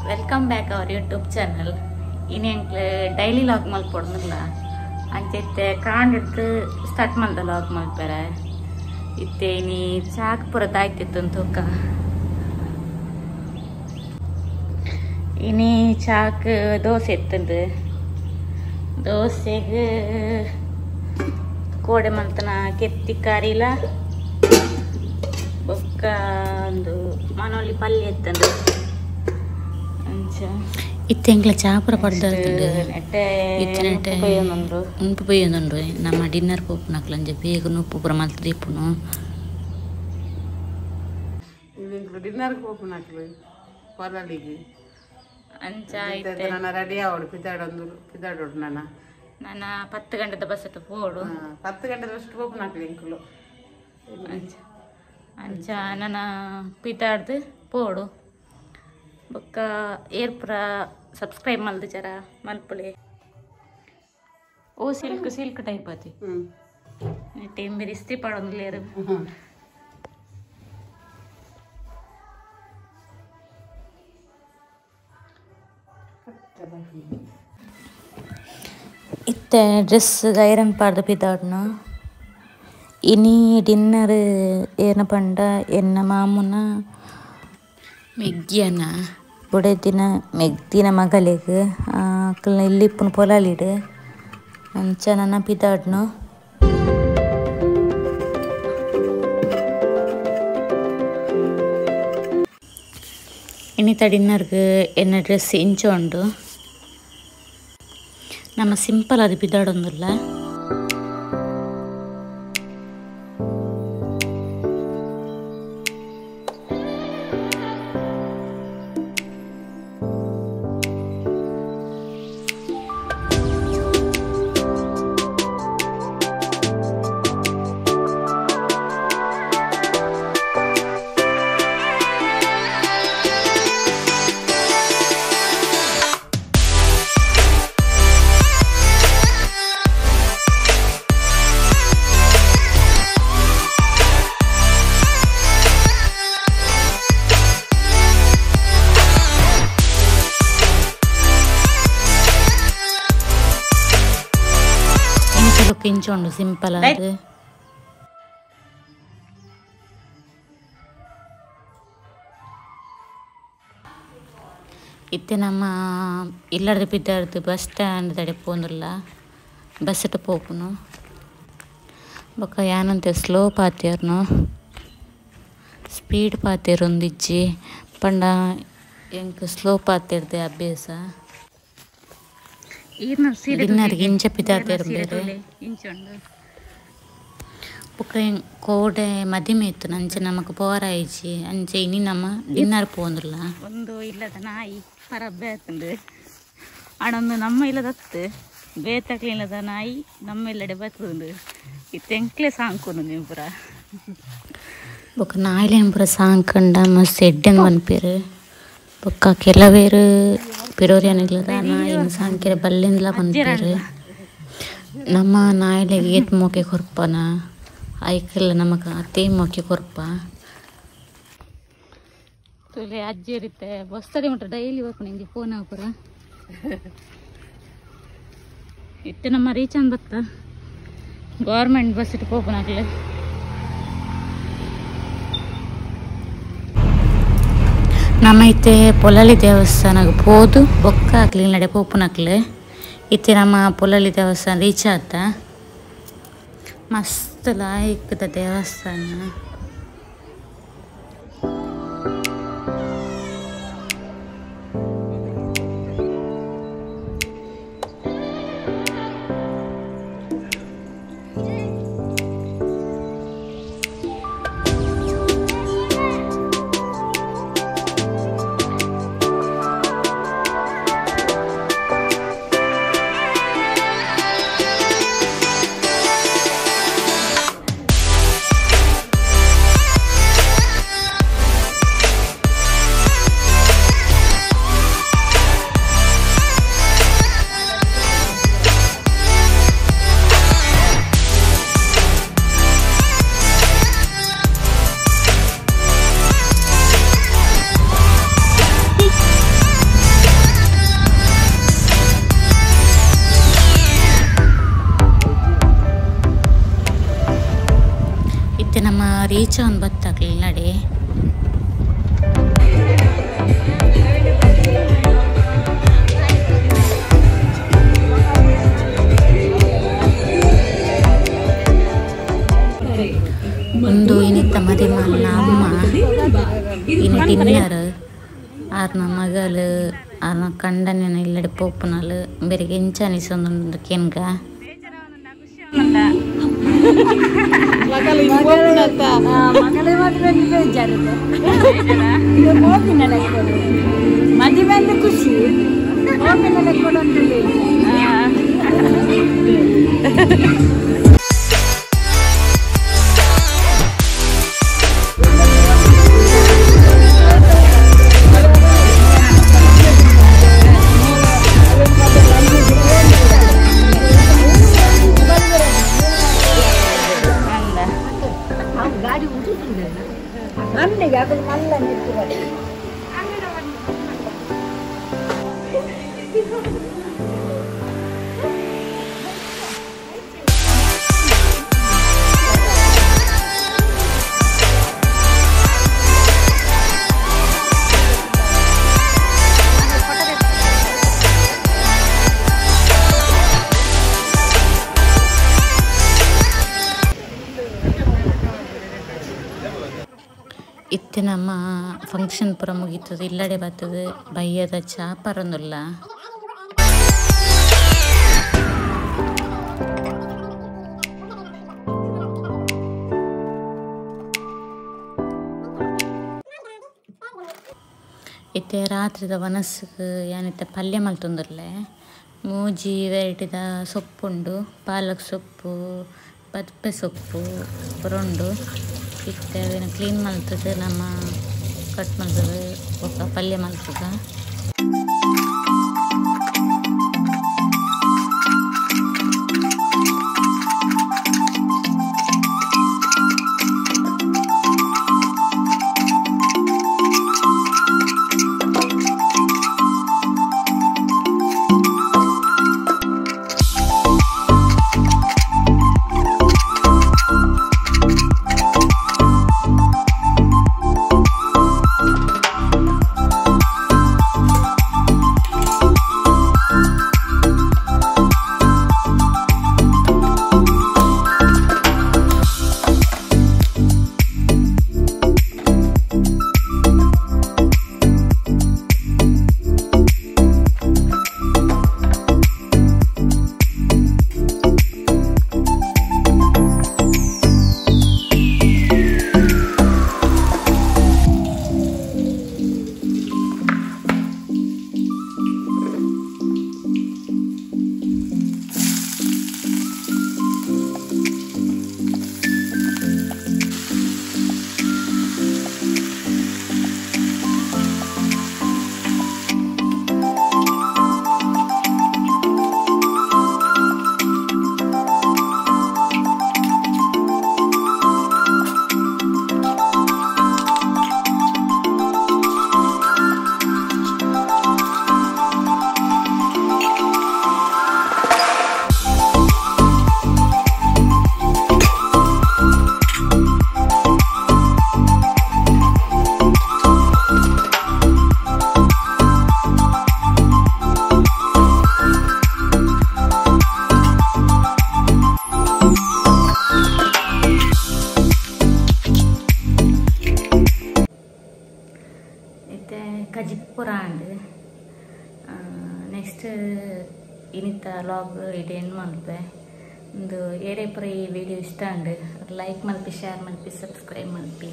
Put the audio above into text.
Welcome back our YouTube channel. ಇನಿ ಎಂಕ್ಲ daily log ಮಲ್ಪೊಡುಂದುಲ್ಲ ಅಂಚೆ ಕಾಂಡಿಡ್ದು start ಮಲ್ದ log ಮಲ್ಪೆರೆ ಇತ್ತೆ ಇನಿ ಚಾಕ್ ಪೂರ ದಾಯ್ತಿತ್ತು ತೂಕ ಇನಿ ಚಾಕ್ ದೋಸೆ ಇತ್ತಂದು ದೋಸೆಗೆ ಕೋಡೆ ಮಲ್ತನ ಕೆತ್ತಿ ಕಾರಿಲ ಬೊಕ್ಕ ಒಂದು ಮನೋಲಿ ಪಲ್ಯ ಇತ್ತಂದು ಇತ್ತೆ ಎಂಕ್ಲ ಚಾಪುರ ಪಡ್ದು ಇತ್ತೆ ಉಂಪು ಪೊಯ್ಯೊಂದುಂಡು ನಮ್ಮ ಡಿನ್ನರ್ ಪೋಪುನಕ್ಲ ಅಂಚ ಬೇಗ ನುಪ್ಪು ಪೂರ ಮಲ್ತ್ ದೀಪುನು ಡಿನ್ನರ್ ಪೋಪುನಕ್ಲು ಪೊಲಲಿಗ್ ಅಂಚ ನನ್ನ ರೆಡಿ ಆವಡು ಪಿದಾಡೊಂದು ಪಿದಾಡೋಡು ನನ್ನ ನನ್ನ 10 ಗಂಟೆದ ಬಸ್ ಪೋಡು 10 ಗಂಟೆದ ಬಸ್ ಪೋಪುನಕ್ಲು ಎಂಕುಲು ಅಂಚ ಅಂಚ ನನ್ನ ಪಿದಾಡ್ದು ಪೋಡು ಬೊಕ್ಕ ಏರ್ಪುರ ಸಬ್ಸ್ಕ್ರೈಬ್ ಮಲ್ದು ಜರ ಮಲ್ಪುಲೆ ಓ ಸಿಲ್ಕ್ ಸಿಲ್ಕ್ ಟೈಪ್ ಅತಿ ಟೈಮ್ ಬೇರೆ ಇಸ್ತ್ರಿ ಪಾಡೊಂದುಲ್ಲೇರು ಇತ್ತೆ ಡ್ರೆಸ್ ಐರನ್ ಪಾಡ್ದು ಪಿದಾಡ್ನು ಇನಿ ಡಿನ್ನರ್ ಏನ ಪಂಡ ಎನ್ನ ಮಾಮುನ ಮೆಗ್ಗಿಯನ ಬೊಡೆದಿನ ಮೆಗ್ದಿನ ಮಗಲೆಗ್ ಅಕಲ್ನ ಇಲ್ಲಿ ಇಪ್ಪುನ ಪೊಲಲಿಡ್ ಅಂಚ ನನ ಪಿದಾಡ್ನು ಇನ್ನಿತ ಡಿನ್ನರ್ಗ್ ಎನ್ನ ಡ್ರೆಸ್ ಇಂಚ ಉಂಡು ನಮ್ಮ ಸಿಂಪಲ್ ಅದು ಪಿದಾಡೊಂದುಲ್ಲ ಇಂಚ ಉಂಡು ಸಿಂಪಲ್ ಅದು ಇತ್ತೆ ನಮ್ಮ ಇಲ್ಲಡ್ದು ಪಿದಾಡ್ದು ಬಸ್ ಸ್ಟ್ಯಾಂಡ್ ದಡೆ ಪೋಂದುಲ್ಲ ಬಸ್ ಪೋಪುನು ಬೊಕ್ಕ ಯಾನಂತೆ ಸ್ಲೋ ಪಾತೆರ್ನು ಸ್ಪೀಡ್ ಪಾತೆರೊಂದಿಜ್ಜಿ ಪಂಡ ಎಂಕ್ ಸ್ಲೋ ಪಾತೆರ್ದೆ ಅಭ್ಯಾಸ ಡಿನ್ನರ್ಗೆ ಇಂಚ ಪಿದಾತೆರ್ ಬೇರೆ ಬೊಕ್ಕ ಕೋಡೆ ಮದಿಮೆ ಇತ್ತು ಅಂಚೆ ನಮಕ್ ಪೋರಾಯಿಜಿ ಅಂಚೆ ಇನಿ ನಮ್ಮ ಡಿನ್ನರ್ ಪೋಂದುಲ್ಲ ಒಂದು ಇಲ್ಲದ ನಾಯಿ ಪರಬ್ಬೆ ಆತುಂಡು ಅಣೊಂದು ನಮ್ಮ ಇಲ್ಲದತ್ತು ಬೇತಕ್ಲಿಲ್ಲದ ನಾಯಿ ನಮ್ಮ ಇಲ್ಲಡೆ ಬರ್ತುಂಡು ಇತ್ತೆ ಎಂಕ್ಲೆ ಸಾಂಕುನು ನೀವು ಪೂರ ಬೊಕ್ಕ ನಾಯಿಲೇನು ಪೂರ ಸಾಂಕಂಡ ಮಸ್ತ್ ಎಡ್ಡೆಂದು ಪನ್ಪೆರ್ ಬೊಕ್ಕ ಕೆಲವೇರು ಪಿರೋರಿಯನ್ ಇಲ್ಲದ ನಾಯಿನ ಸಾಂಕಿರ ಬಲ್ಲಿಂದಲ ಪನ್ಪೆರ್ ನಮ್ಮ ನಾಯಿಲೆಗ್ ಏತ್ ಮೋಕೆ ಕೊರ್ಪನ ಐಕೆಲ್ಲ ನಮಕ್ ಅತೇ ಮೋಕೆ ಕೊರ್ಪ ತುಲೆ ಅಜ್ಜಿ ಇರುತ್ತೆ ಬಸ್ತಡಿ ಮುಟ್ಟ ಡೈಲಿ ಬರ್ಪುನ ಇಂಜಿ ಫೋನ್ ಆಪುರ ಇತ್ತೆ ನಮ್ಮ ರೀಚ್ ಅಂದ್ ಬತ್ತ ಗೌರ್ಮೆಂಟ್ ಬಸ್ ಇಟ್ಟು ಪೋಪುನಕ್ಲೆ ನಮ್ಮ ಇತ್ತೆ ಪೊಲಲಿ ದೇವಸ್ಥಾನಗ್ ಪೋದು ಬೊಕ್ಕ ಅಕ್ಲೆ ನಡೆ ಪೋಪುನಕ್ಲೆ ಇತ್ತೆ ನಮ್ಮ ಪೊಲಲಿ ದೇವಸ್ಥಾನ ರೀಚ್ ಆತ ಮಸ್ತ್ ಲಾಯಿಕ್ದ ದೇವಸ್ಥಾನ ರೀಚ್ ಆನ್ ಬತ್ತಾಕ್ಲಿ ನಡೆ. ಒಂದು ಇನಿತ ಮದಿಮಲ್ನ ಅಮ್ಮ ಇನಿ ಡಿನ್ನರ್ ಆರ್ನ ಮಗಲು ಆರ್ನ ಕಂಡನ ಇಲ್ಲಡೆ ಪೋಪುನಲ್ ಬೆರಿಗೆ ಎಂಚ ಅನಿಸೊಂದುಂಡು ಕೆನ್ಗ. ಖುಷಿ. ಇತ್ತೆ ನಮ್ಮ ಫಂಕ್ಷನ್ ಪೂರ ಮುಗೀತದೆ ಇಲ್ಲಡೆ ಬರ್ತದೆ ಬಯ್ಯದ ಚಾ ಪರೊಂದುಲ್ಲ. ಇತ್ತೆ ರಾತ್ರಿದ ವನಸ್ಸಿಗೆ ಯಾನಿತ್ತೆ ಪಲ್ಯ ಮಲ್ತೊಂದುಲ್ಲೆ. ಮೂಜಿ ವೆರೈಟಿದ ಸೊಪ್ಪುಂಡು, ಪಾಲಕ್ ಸೊಪ್ಪು, ಪದ್ಪೆ ಸೊಪ್ಪು ಪೂರ ಉಂಡು. ಇತ್ತೆ ಅವೆನ್ ಕ್ಲೀನ್ ಮಲ್ತದೆ ನಮ್ಮ ಕಟ್ ಮಲ್ತದೆ ಬೊಕ್ಕ ಪಲ್ಯ ಮಲ್ತದ. ಕಜಿಪುರ ಅಂಡ್ ನೆಕ್ಸ್ಟ್ ಇನಿತ ಲಾಗ್ ಇಡೆ ಎಂಡ್ ಮಲ್ಪೆ. ಒಂದು ಏರೇ ಪುರ ಈ ವಿಡಿಯೋ ಇಷ್ಟ ಅಂಡ್ ಲೈಕ್ ಮಲ್ಪಿ, ಶೇರ್ ಮಲ್ಪಿ, ಸಬ್ಸ್ಕ್ರೈಬ್ ಮಲ್ಪಿ.